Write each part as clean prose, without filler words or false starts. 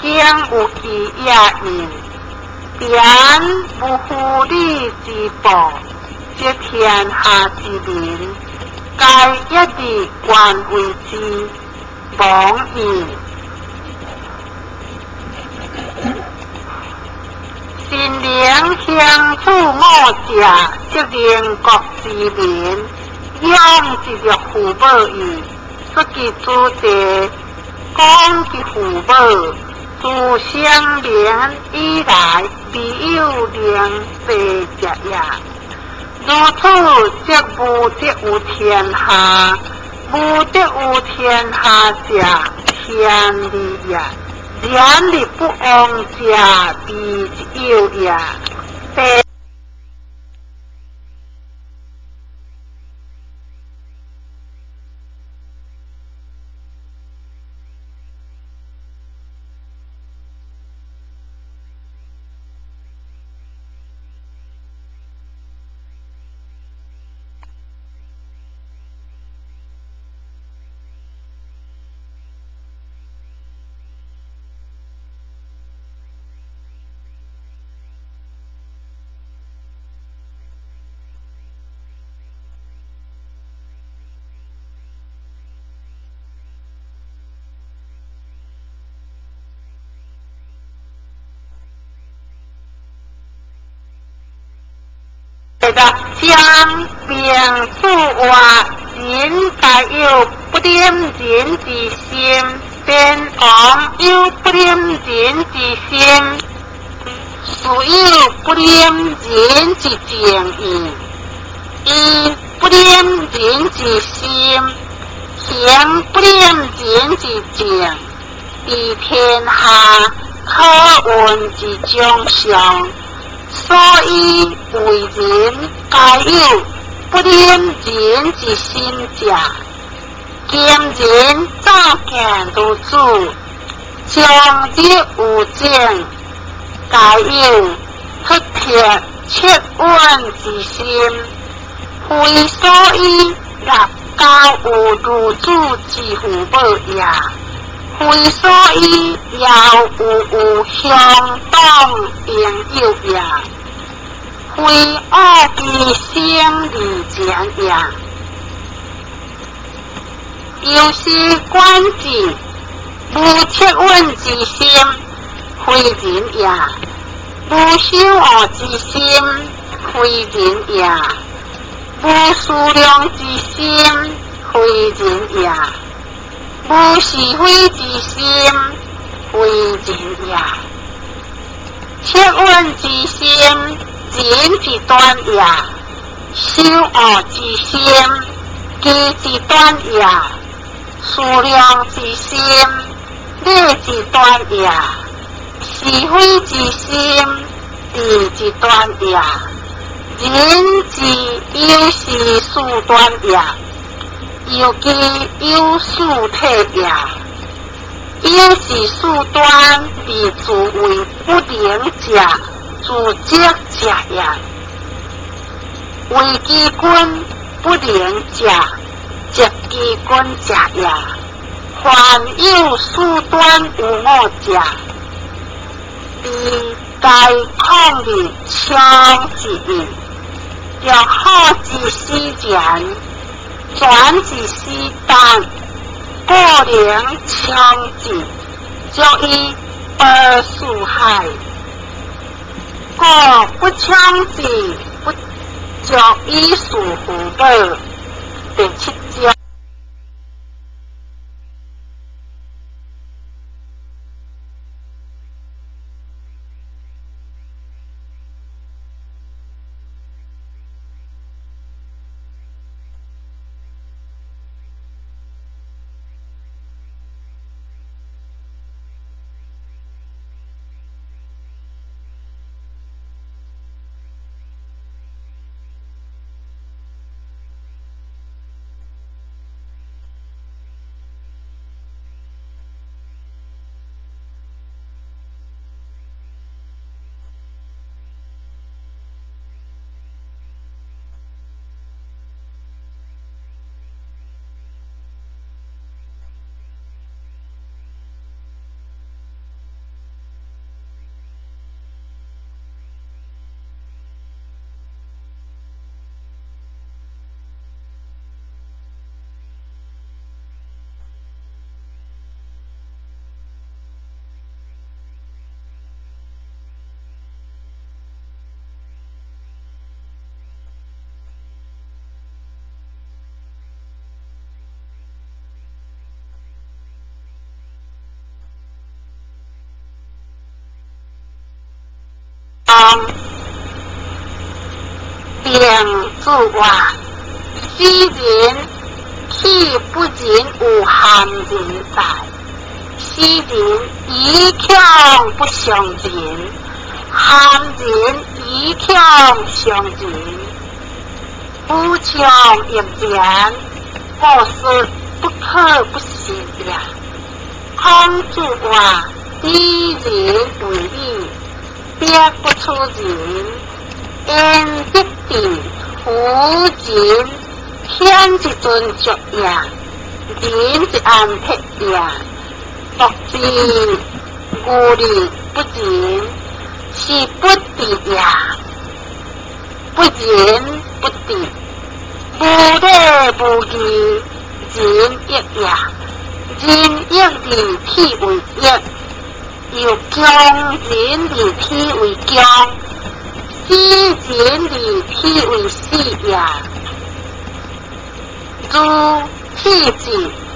經有其業印，言無夫女之報，則天下之民，皆一日願為之亡矣。神靈興處五者，則寧國之民，養一日父母矣。說其子弟，講其父母，自生明以來，未有能濟者也。如此，則無得有天下，無得有天下者，天理也。然力不亡者，非一有也。第六章明主話，人該有不忍人之心，邊王有不忍人之心，事有不忍人之情意，以不忍人之心，行不忍人之情，佇天下可聞之長相。所以為人該有不忍人之心者，今人乍見如此，終日有情，該有出鐵切穩之心，非所以立交有如此之父母也，非所以猶有鄉黨朋友也，非惡其生而前也。由是觀之，無切穩之心，非人也；無守惡之心，非人也；無思量之心，非人也；無是非之心，非人也。切穩之心，仁之端也；守惡之心，機之端也；思量之心，禮之端也；是非之心，智之端也。仁之有是事端也，尤其有事體也。有是事端，而自為不能者，自責者也。為其君不能者，責其君者也。凡有事端有五者，彼該抗日槍之意，若好之死前，轉之死旦，故能槍之，足以保四海。故不槍之，不足以事父母。第七章。明主話，死人豈不仁有含仁在？死人以強不相仁，含仁以強相仁。無窮應然，故事不可不信也。孔子話：以仁為義，必不取仁。焉得智夫仁，顯一尊足也，仁一安撇也。莫之無利不仁，是不智也。不仁不智，無禮無義，仁義也。仁義禮體為義，又恭仁禮體為恭，死仁禮體為死也。如體智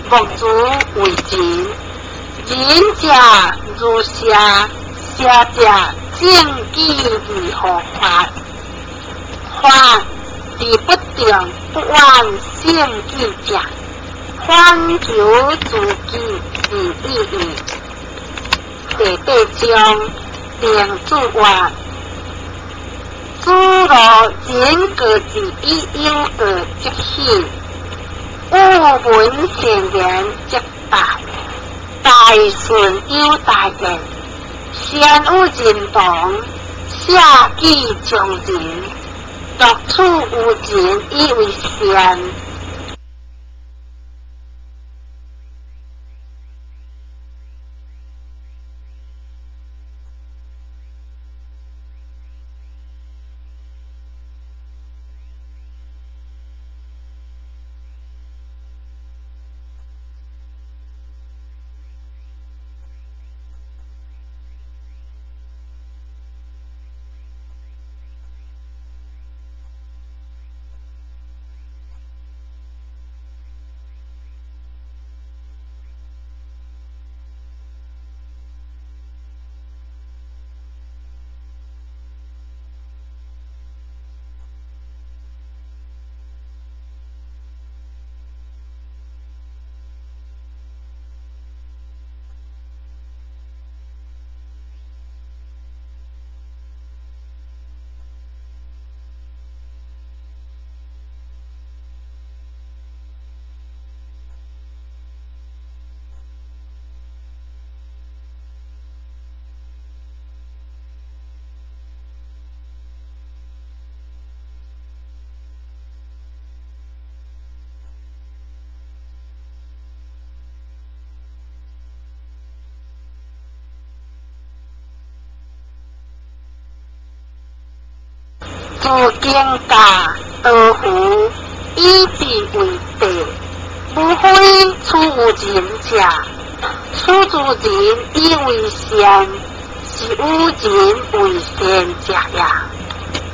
莫如為仁，仁者如社，社者正己而何法？法是不定不遠勝己者，反求諸己是意義。第八章明主話：子路仁過之以有過則喜，有聞善言則拜，大順有大言，善有仁同，社稷將仁，獨處無仁以為善。自經教道夫以智為地，無非取有仁者，取諸仁以為善，是有仁為善者也。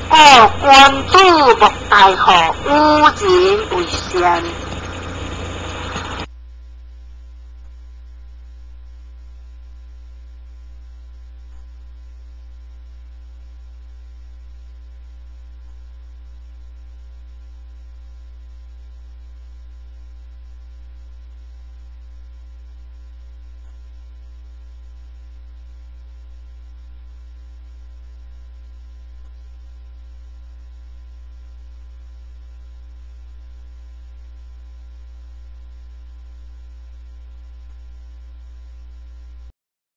故君子莫大乎有仁為善。